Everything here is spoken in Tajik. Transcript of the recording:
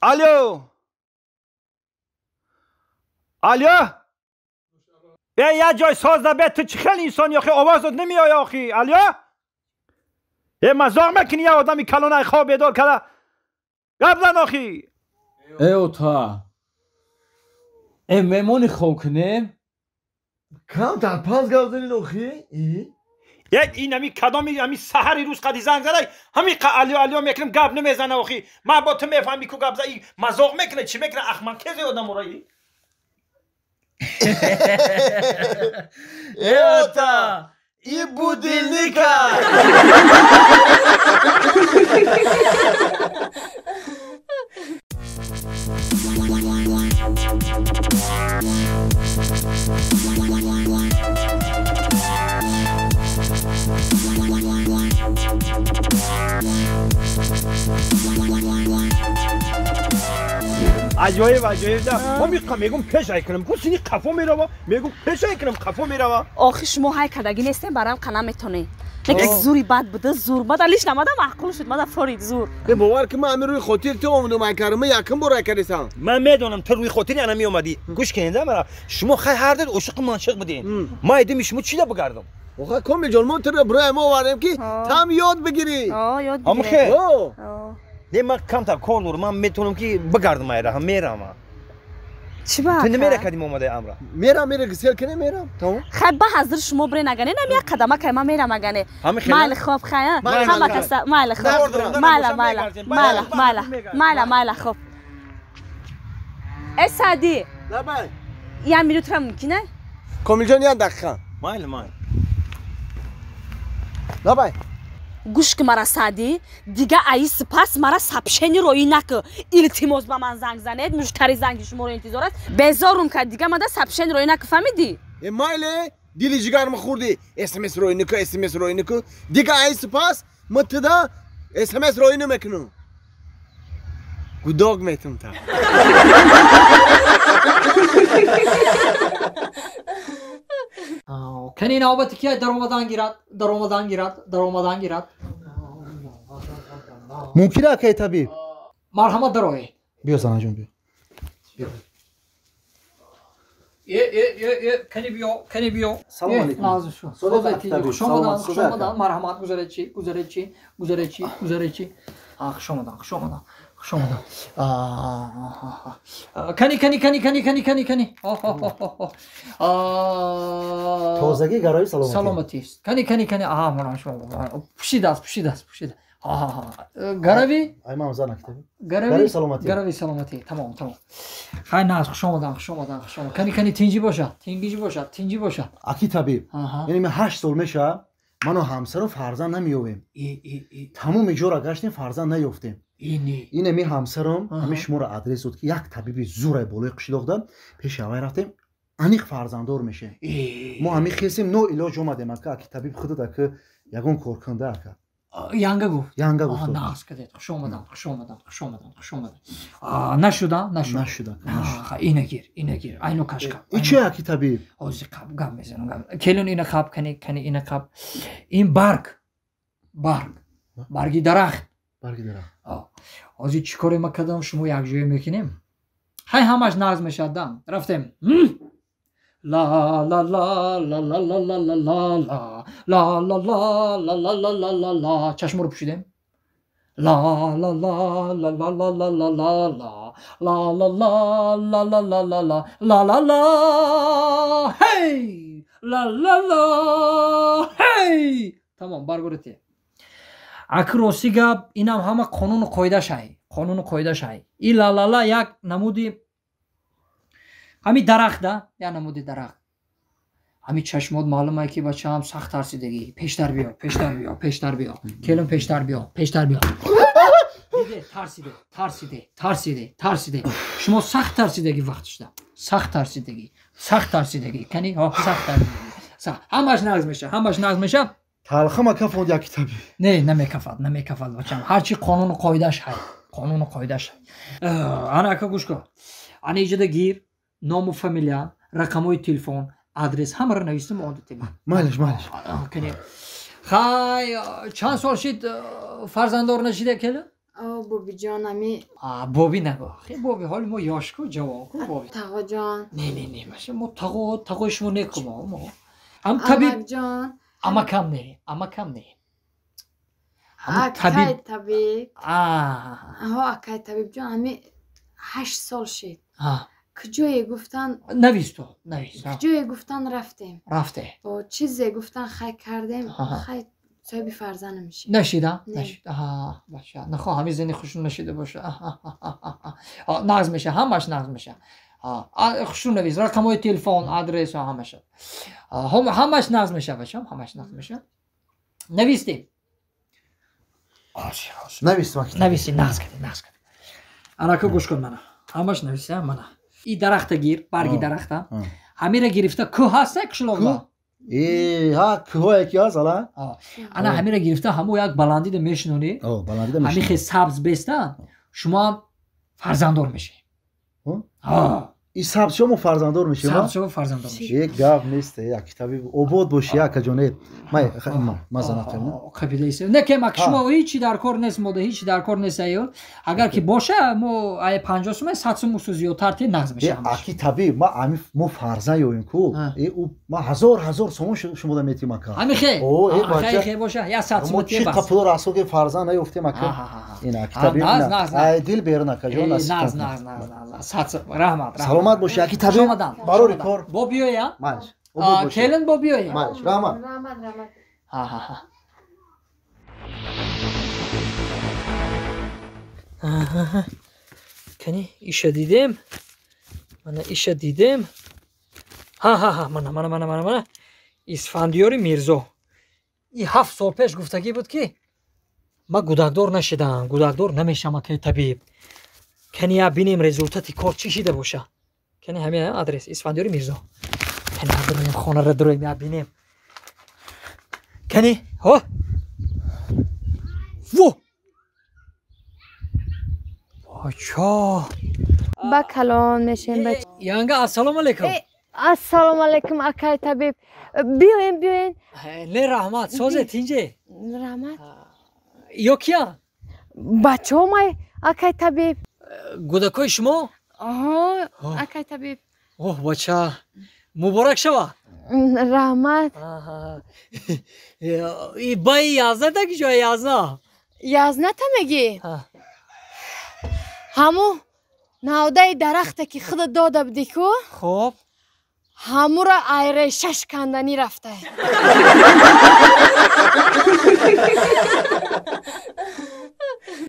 Алло. Алло. Э, як ҷой соз да, ту чӣ хел инсони охи, овозот намеояд охи. Алло. Э, мазоқ мекунӣ, як одами калонай хоб бедор карда. Гап зан охи. Э, ота. Э, мемони хоб кунем? Камтар пас гап занин охи. Як ин ами кадоми ами саҳари рӯз қади занг задай, ҳами алё алё мекунем, гап намезана охи. Ман бо ту мефаҳми ку гап за, мазоқ мекуна, чӣ мекуна, ахмақ кезе одамора и? Э, ота, и будильника. Аҷоиб, аҷоиб. Ма мегум пешай кунам, ку сини қафо мерава, мегум пешай кунам, қафо мерава. Охи, шумо ҳай кардагӣ нестем, барам қа наметонед. Лекин зури бад буда, зур. Мада лиш намада маъқул шуд, мада форид зур. Э, бовар ки ман ҳамин рӯи хотир ту омадум, айкарам, ман якум бор айкарисам. Ман медонам, ту рӯи хотири ана меомадӣ. Гӯш кунед, мара. Шумо хай ҳар дед ошиқи маншиқ будем. Ман идими шумо чӣ да бигардам? Оха, Комил ҷон, мо туро барои мо овардем ки там ёд бигирӣ. Ёд бигирӣ. Не, ман камтар кор дорам, ман метавонам ки бигардам айра, ҳам мерам. Чӣ ба? Ту намера кадим омадаи амра? Мерам, мера, гисел кунем, мерам. Тамом. Хай, ба ҳазир шумо бирен агане, нам як қадама кай ман мерам агане. Майли, хоб, хай, ҳама каса, майли, хоб. Майла, майла, майла, майла, майла, майла, хоб. Э, Саъдӣ. Лабай. Як минутра мумкин? Комил ҷон, як дақиқа. Майли, майли. Лабай. Гӯш ки мара, Саъдӣ, дига аи сипас мара сообщение роӣ накӣ. Илтимос, ба ман занг занед, муштари занги шуморо интизор аст. Безорум кард, дига мада сообщение роӣ накӣ, фаҳмидӣ? Э, майле, дили ҷигарма хӯрдӣ. СМС роӣ накӣ, СМС роӣ накӣ. Дига аи сипас ма туда СМС роӣ намекунам. Гудок метум та. Кани навбати ки даромадан гирад, даромадан гирад, даромадан гирад. Мумкин акай табиб? Марҳамат, дароед. Биё, занаҷон, биё. Е, е, е, е, кани биё, кани биё. Салом алейкум. Назир шу. Хуш омадан, хуш омадан. Марҳамат, гузаред чи, гузаред чи, гузаред чи, гузаред чи. Хуш омадан, хуш омадан, хуш омадан. Кани, кани, кани, кани, кани, кани, кани. Тозагӣ, гарои саломатӣ. Саломатист. Кани, кани, кани. Аҳа, марҳамат шумо. Пӯшидааст, пӯшидааст, пӯшида. Гарави? Ай, ман зан актаби. Гарави саломатӣ. Гарави саломатӣ. Тамом, тамом. Хай, наз, хуш омадан, хуш омадан, хуш омадан. Кани, кани, тинҷӣ бошад, тинҷӣ бошад, тинҷӣ бошад. Аки табиб. Яъне ман 8 сол мешавад, ману ҳамсарам фарзанд намеёбем. Тамоми ҷоро гаштем, фарзанд наёфтем. Ин ами ҳамсарам ҳами шуморо адрес дод, ки як табиби зурай болои қишлоқда, пеши авай рафтем, аниқ фарзанддор мешем. Мо ҳами хесем, ноилоҷ омадем, ака, аки табиб, худат ака ягон кор кунда, ака. Янга гуфт. Янга гуфт. Нағз кардед. Хуш омадан, хуш омадан, хуш омадан, хуш омадан. Нашуда, нашуда. Нашуда. Ина гир, ина гир. Айно кашка. И чи, аки табиб? Ҳозир қаб гап мезанам. Келин, ина қаб, кани, кани, ина қаб. Ин барг. Барг. Барги дарахт. Барги дарахт. Ҳозир чӣ коре ма кардам, шумо якҷоя мекунем? Ҳай, ҳамаш нағз мешавад, да. Рафтем. ла ла ла ла ла ла ла ла ла ла ла ла ла ла ла ла ла ла. Чашморо пӯшидем. Ла ла ла ла ла ла ла ла ла ла ла ла ла ла ла ла ла ла ла ла, ҳей, ла ла ла, ҳей. Тамом, баргорите. Аки, рости гап, инам ҳама қонуну қоидашай, қонуну қоидашай. И ла ла ла як намуди ҳами дарахт, як намуди дарахт. Ҳами чашмот маълум ае, ки бачаам сахт тарсидагӣ. Пештар биё, пештар биё, пештар биё, келин, пештар биё, пештар биё. Диде, тарсиде, тарсиде, тарсиде, тарсиде. Шумо сахт тарсидагӣ, вақтшда сахт тарсидагӣ, сахт тарсидагӣ. Кани, сахт тарсидагӣ. Ҳамаш нағз меша, ҳамаш нағз меша. Талхама кафонд, як табиб. Не, намекафад, намекафад, бачам. Ҳарчи қонуну қоидаш ҳай, қонуну қоидаш ҳай. Ана, ака, гӯш кун. Ана, иҷода гир, ному фамилия, рақамҳои телефон, адрес ҳамаро навистам, онда тема. Майлаш, майлаш. Хай, чанд сол шид фарзанддор нашида, келин? О, бобиҷон, ами. Боби нагу. Хе боби, ҳоли мо ёшку, ҷавонку боби. Тағоҷон. Не, не, не, баша мо тағо, тағои шумо некумо, мо. Ҳам табиб. Амакҷон. Амакам не, амакам не. Акай табиб. Аҳо, акай табибҷон, ами 8 сол шид. Куҷое гуфтан? Навис ту, навис. Куҷое гуфтан рафтем. Рафте. О, чизе гуфтан хай кардем, хай соҳиби фарзанд намешид. Нашида? Нашид. Аҳа, бача, нахоҳ ҳамин зани хушрӯ нашида боша. Нағз меша, ҳамаш нағз меша. Хушрӯ навис, рақамҳои телефон, адрес ҳамаша. Ҳамаш нағз меша, бачам, ҳамаш нағз меша. Навистем. Навистем. Нависти, нағз кардем, нағз кардем. Анака гӯш кун мана. Ҳамаш нависта, мана. И дарахта гир, барги дарахта. Ҳамира гирифта кӯҳ ҳаста қишлоқда. Ҳа, кӯҳое ки ҳаст, ала? Ана ҳамира гирифта ҳамо як баландида мешинонӣ. Баландида мешинонӣ. Ҳамихе сабз беста, шумо ҳам фарзанддор мешавед. И сабз шумо фарзанддор мешавед? Сабз шумо фарзанддор мешавед. Як гап нест, як китоби обод боши, акаҷон. Май, ма занатам. Қабилаи не ки ма шумо ҳеҷ дар кор нест, мода ҳеҷ дар кор нест аю. Агар ки боша, мо ай 50 сум, 100 сум усу зиёдтар те нағз мешавад. Аки табиб, ма ами мо фарзанд ёем ку. Э, ма ҳазор сомон шумо да метим ака. Ами хе. О, э бача. Хе боша, я 100 сум те бас. Мо чи қапуло расо ки фарзанд наёфтем ака. Ин аки табиб. Ай дил берун акаҷон. Нағз, нағз, нағз, нағз. 100 раҳмат. Саломат боши, аки табиб. Барори кор. Бо биёя? Майш. Келин бо биёя. Майш, раҳмат. Раҳмат, раҳмат. Ҳа. Кани иша дидем. Мана иша дидем. Ҳа, мана, мана, мана, мана, мана. Исфандиёри Мирзо. И 7 сол пеш гуфтагӣ буд ки ма гудакдор нашидам, гудакдор намешам акай табиб. Кани я бинем результати кор чӣ шида боша. Кани ҳамин адрес Исфандиёри Мирзо. Кани дуроем хонара дуроем я бинем. Кани, ҳо? Во! Бача! Ба калон мешем бача. Янга, ассалому алайкум. Ассалому алайкум, акай табиб. Биёен, биёен. Не, раҳмат, созе тинҷе. Раҳмат. Ё кия? Бачаомай, акай табиб. Гудакои шумо? Аҳо, акай табиб. Оҳ, бача, муборак шава. Раҳмат. И баи язната ки ҷоя язна? Язната мегӣ? Ҳаму навдаи дарахте ки худат дода будӣ ку? Хоб. Ҳамура айрешаш канданӣ рафта.